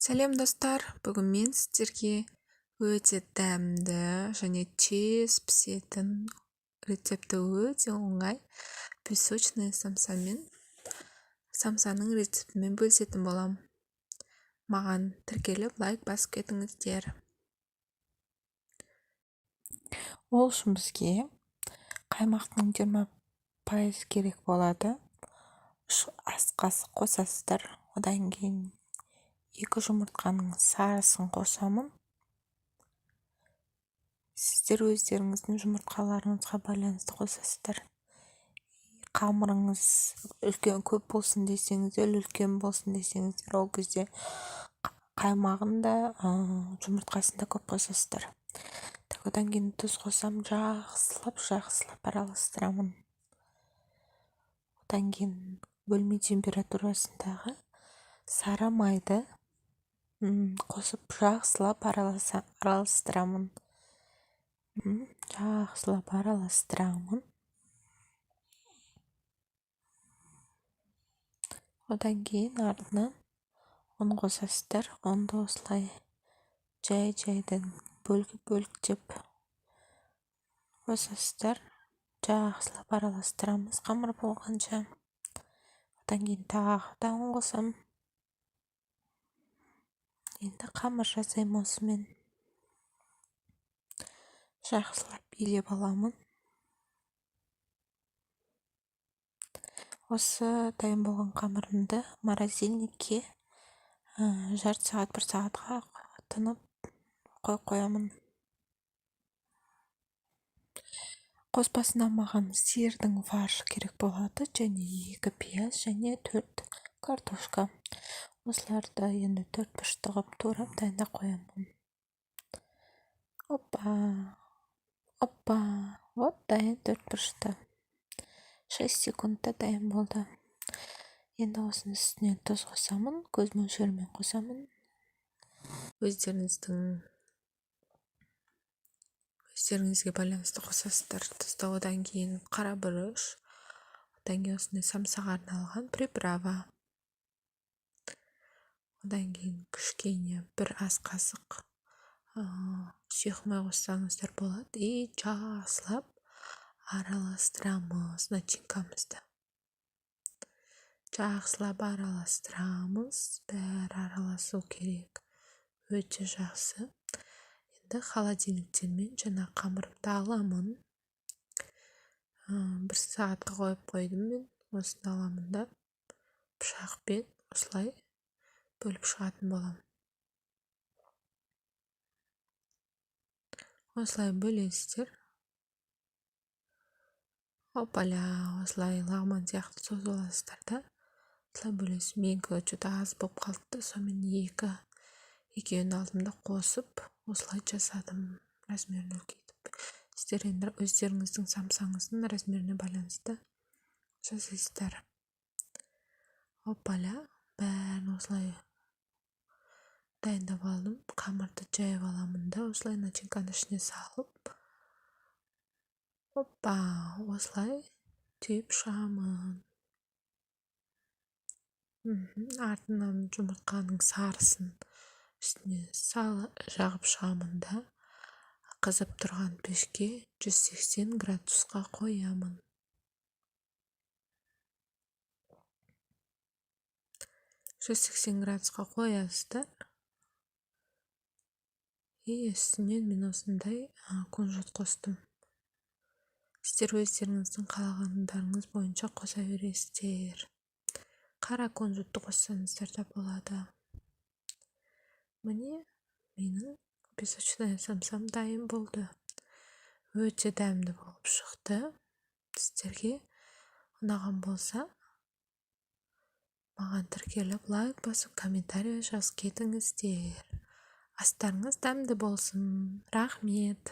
Сәлем, достар! Бүгін мен сіздерге өте дәмді және тез пісетін, рецепті өте оңай песочный самсамен, самсаның рецептімен бөлісетін боламын. Маған тіркеліп, лайк басып кетіңіздер. Ол үшін бізге қаймақтың 20% керек болады. 3 ас қасық қосасыздар. Одан кейін 2 жұмыртқаның сарысын қосамын. Сіздер өздеріңіздің жұмыртқаларыңызға байланысты қосасыздар. Қамырыңыз үлкен, көп болсын десеңіздер, үлкен болсын десеңіздер, ол кезде қаймағын да, жұмыртқасын да көп қосасыздар. Так, одан кейін тұз қосамын, жақсылап жақсылап араластырамын. Одан кейін бөлме температурасындағы сары майды қосып, жақсылап араластырамын. Жақсылап араластырамын. Одан кейін артынан ұн қосасыздар. Ұнды осылай жай жайдан бөліп бөліктеп қосасыздар. Жақсылап араластырамыз қамыр болғанша. Одан кейін тағы да ұн қосамын. Енді қамыр жасаймын осымен. Жақсылап илеп аламын. Осы дайын болған қамырымды морозильникке жарты сағат, бір сағатқа тынып қойып қоямын. Қоспасына маған сиырдың фаршы керек болады және 2 пияз және 4 картошка. Осыларды енді төрт бұрышты қылып турап, дайындап қоямын. Опа, опа, вот дайын төрт бұрышты. 6 секундта дайын болды. Енді осының үстіне тұз қосамын, көз мөлшерімен қосамын. Өздеріңізге байланысты қосасыздар тұзды. Одан кейін қара бұрыш, одан кейін осындай самсаға арналған приправа. Одан кейін кішкене бір ас қасық сұйық май қоссаңыздар болады. И жақсылап араластырамыз начинкамызды. Жақсылап араластырамыз, бәрі араласу керек. Өте жақсы. Енді холодильниктен мен жаңа қамырымды аламын. 1 сағатқа қойып қойдым мен. Осыны аламын да, пышақпен осылай бөліп шығатын боламын. Осылай бөлесіздер. Опаля, осылай лағман сияқты созып аласыздар да, осылай бөлесіз. Менікі что-то аз болып қалды да, сонымен екеуін алдым да қосып, осылай жасадым, размерін үлкейтіп. Сіздер енді өздеріңіздің самсаңыздың размеріне байланысты жасайсыздар. Опаля, бәрін осылай дайындап алдым. Қамырды жайып аламын да, осылай начинканы ішіне салып, опа, осылай түйіп шығамын. Артынан жұмыртқаның сарысын үстіне жағып шығамын да, қызып тұрған пешке 180 градусқа қоямын. 180 градусқа қоясыздар. И үстінен мен осындай кунжут қостым. Сіздер өздеріңіздің қалағандарыңыз бойынша қоса бересіздер. Қара кунжутты қоссаңыздар да болады. Міне, менің песочная самсам дайын болды. Өте дәмді болып шықты. Сіздерге ұнаған болса, маған тіркеліп, лайк басып, комментарий жазып кетіңіздер. Астарыңыз дәмді болсын. Рахмет.